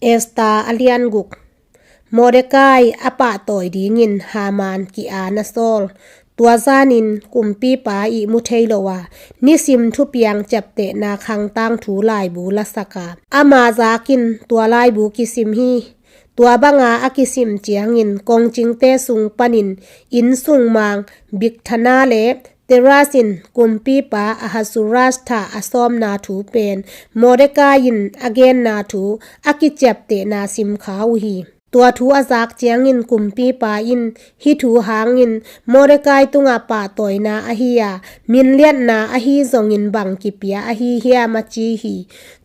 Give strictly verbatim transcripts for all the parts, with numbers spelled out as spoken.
Esther a lian guk. Mordekai a pahtawi dingin Haman ki-an a sawl. Tua zanin kumpipa ihmu thei lo a, nisim thupiang ciaptehna khang tangthu laibu lasak a, ama zakin tua laibu kisim hi. Tua banga a kisim ciangin kongcingte sung panin inn sungmang Bigthana le Teresh in kumpipa Ahasuerus thah a sawmna thu pen Mordekai in a genna thu a kiciaptehna sim kha uh hi. Tua thu a zak ciangin kumpipa in hih thu hangin Mordekai tungah pahtawina ahi a, minliatna ahi zongin bang kipia ahi hiam, a ci hi.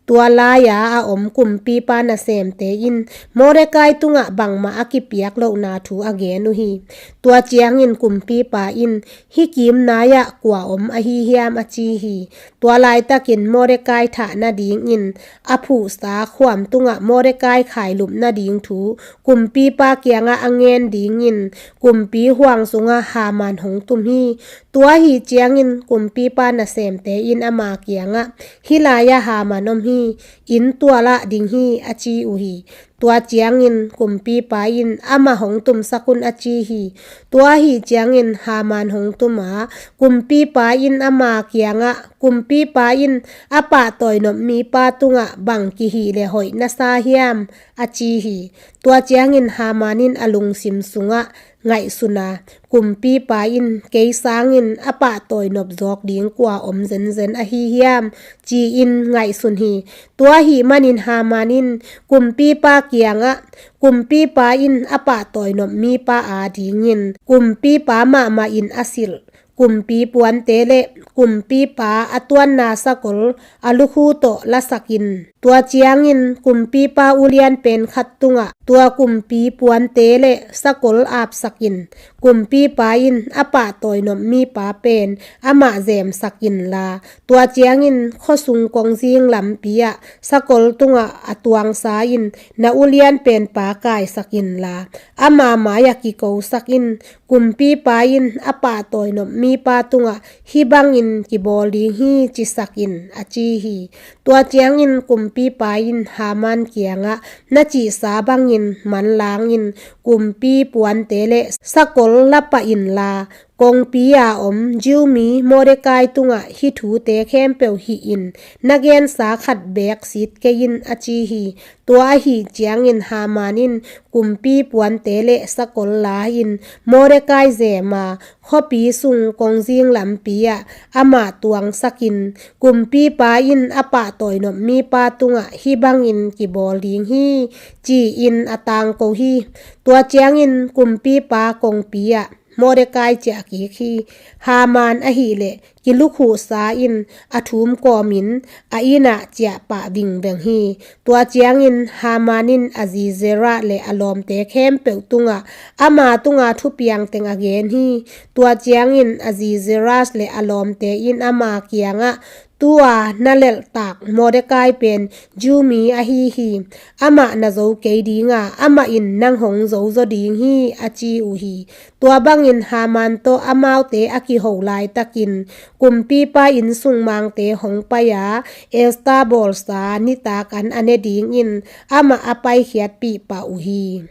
Tua lai-a a om kumpipa nasemte in Mordekai tungah bangmah a kipiak lohna thu a gen uh hi. Tua ciangin kumpipa in, "Hih kim nai-ah kua om ahi hiam?" a ci hi. Tua laitakin Mordekai thah nadingin a phuhsa khuam tungah Mordekai khailup nading thu kumpipa kiangah a ngen dingin kumpi huang sungah Haman hong tum hi. Tua ahi ciangin kumpipa nasemte in ama kiangah, "Hih lai-ah Haman om hi, inn tualah ding hi," a ci uh hi. Tua ciangin kumpipa in, "Amah hong tumsak un," a ci hi. Tua ahi ciangin Haman hong tum a, kumpipa in ama kiangah, "Kumpipa in a pahtawi nop mipa tungah bang kihih le hoih na sa hiam?" a ci hi. Tua ciangin Haman in a lungsim sungah ngaihsun a, "Kumpipa in kei sangin a pahtawi nop zawk ding kua om zenzen ahi hiam?" ci-in ngaihsun hi. Tua ahih manin Haman in kumpipa kiangah, "Kumpipa in a pahtawi nop mipa adingin kumpipa mahmah in a silh kumpi puante le kumpipa a tuanna sakol a lukhu tawh lasak in. Tua ciangin kumpipa ulian pen khat tungah tua kumpi puante le sakol apsak in. Kumpipa in a pahtawi nop mipa pen amah zemsak inla, tua ciangin khuasung kongzing lampi ah sakol tungah a tuangsa in na ulian penpa kaisak inla, ama mai-ah kikosak in. Kumpipa in a pahtawi nop mipa tungah hih bangin kibawl ding hi, cisak in," a ci hi. Tua ciangin kumpipa in Haman kiangah, "Na cihsa bangin manlangin kumpi puante le sakol la pah inla, kongpi a om Jew mi Mordekai tungah hih thute khempeuh hih in, na gensa khat beek sit kei in," a ci hi. Tua ahi ciangin Haman in kumpi puante le sakol la-in Mordekai zem a, khuapi sung kongzing lampi ah amah tuangsak in, "Kumpipa in a pahtawi nop mipa tungah hih bangin kibawl ding hi," ci-in a tangko hi. Tua ciangin kumpipa kongpi ah Mordekai ciah kik hi. Haman ahih leh kilukhuhsa in a thum kawmin a inn ah ciah pah vingveng hi. Tua ciangin Haman in a zi Zerah le a lawmte khempeuh tungah ama tunga thupiang teng a gen hi. Tua ciangin a zi Zerah le a lawmte in ama kiangah, "Tu-a na lelhtak Mordekai pen Jew mi ahi hi. Amah na zo kei ding a, amah in nang hong zozaw ding hi," a ci uh hi. Tua bangin Haman tawh amaute a kiho laitakin kumpipa inn sungmangte hong pai a, Esther bawlsa nitak an a ne dingin amah a paikhiatpih pah uh hi.